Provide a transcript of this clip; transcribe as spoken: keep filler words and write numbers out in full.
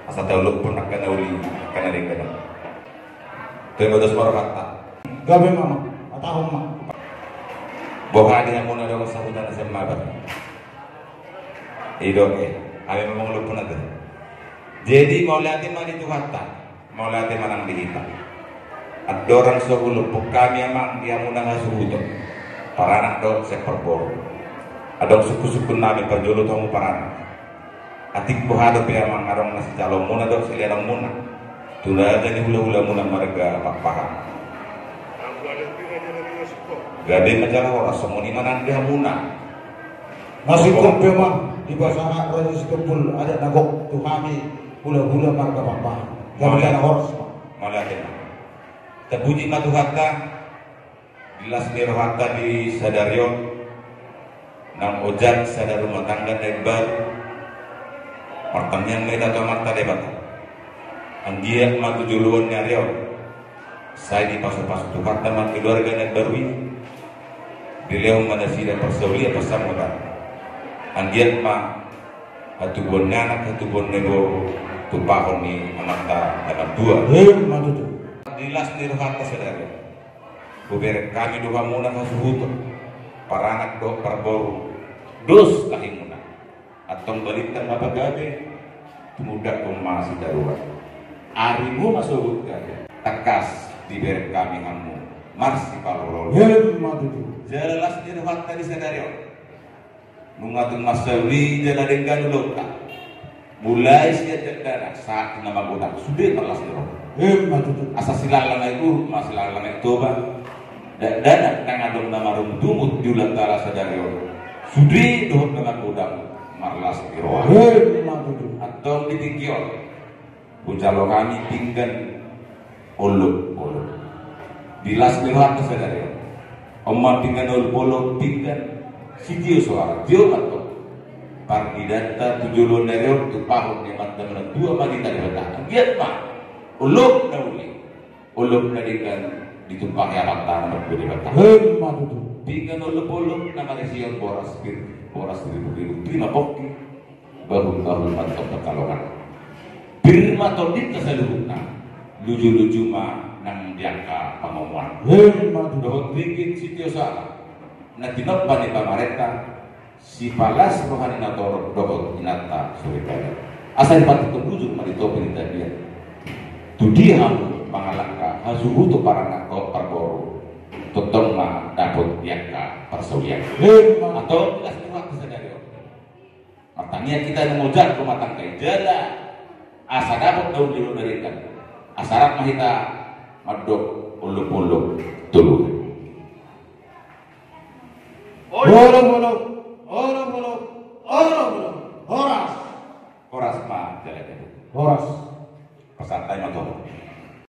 Asa taulok pun angka na uli, angka na denggan. Toe ma dos ma rohanta. Gabe ma, hatahon ma. Boha di hamuna dohot sahuta na sian Mabar? I do, oke. Hami ma mangulok pun ate. Jadi mauliate ma di Tuhanta. Mauliate ma nang di hita. Andorang so hulompok hami amang di hamuna hasuhuton, paranak dohot sian parboru. Adong sungkunsungkun nami parjolo tu hamu paranak. Atik boha dope amang adong na sijaloonmuna dohot silehononmuna tu raja ni hulahulamuna marga Pakpahan, gabe ma jala horas, songon i ma nang di hamuna. Masingkop pe ma dipasahat Raja Sitompul adat na gok tu hami hulahula marga Pakpahan. Gabe ma jala horas ma. Mauliate ma. Tapuji ma Tuhanta. Di las ni rohanta di sadari on, naung ojak sada rumah tangga na imbaru, martangiang ma hita tu Amanta Debata. Anggiat ma tu joloan ni ari on, sai dipasupasu Tuhanta ma keluarga na imbaru i. Dilehon ma nasida parsaulian parsamotan. Anggiat ma hatubuan ni anak, hatubuan ni boru, tumpahon ni Amanta na martua. Emma tutu. Di las ni rohanta sadari on, hubereng hami do hamuna hasuhuton, paranak dohot parboru. Dos tahimuna. Antong balintang ma pagabe, tumundalhon ma sitaruan. Arimu ma sogot gabe. Tangkas dibereng hami hamu marsipalolo. Emma tutu. Jala las ni rohanta di sadari on, nunga tung marsauli jala denggan ulaonta. Mulai sian dakdanak sahat na magodang, sude marlas ni roha. Emma tutu. Asa silanglang aek uruk ma silanglang aek Toba. Dakdanak nang adong na marungutungut di ulaonta sadari on, sude dohot na magodang marlas ni roha. Emma tutu. Antong di tingki on, hujalo hami pinggan olopolop. Di las ni rohanta sadari on, on ma pinggan olopolop, pinggan sitio soara. Tio ma antong parnidanta tu joloan ni ari on, tumpahon ni Amanta na martua ma di hita Debata. Anggiat ma olop na uli, olop na denggan ditumpahi Amanta na martua Debata. Emma tutu. Pinggan olopolop na marisi on boras pir, boras ribuk-ribuk, pir ma pongki, bahul-bahul ma antong pansalongan. Pir ma tondinta saluhutna, luju-luju ma nang di angka pangomoan. Emma tutu. Dohot ringgit sitio soara na tinompa ni pamarenta, sipalas roha ni natorop dohot inanta soripada. Asa dipatuthon ujung ma di topi ni tapian. Tu dia hamu mangalangka hasuhuton paranak dohot parboru, tongtong ma dapot di angka parsaulian. Emma. Antong di las ni rohanta sadari on, martangiang hita na mangojak rumah tangga i jala asa dapot daun di rumah tangga, asa rap ma hita mandok olopolop tolu. Olopolop, olopolop, olopolop. Horas. Horas ma jala jabu. Horas. Pasahat hami ma tu ho.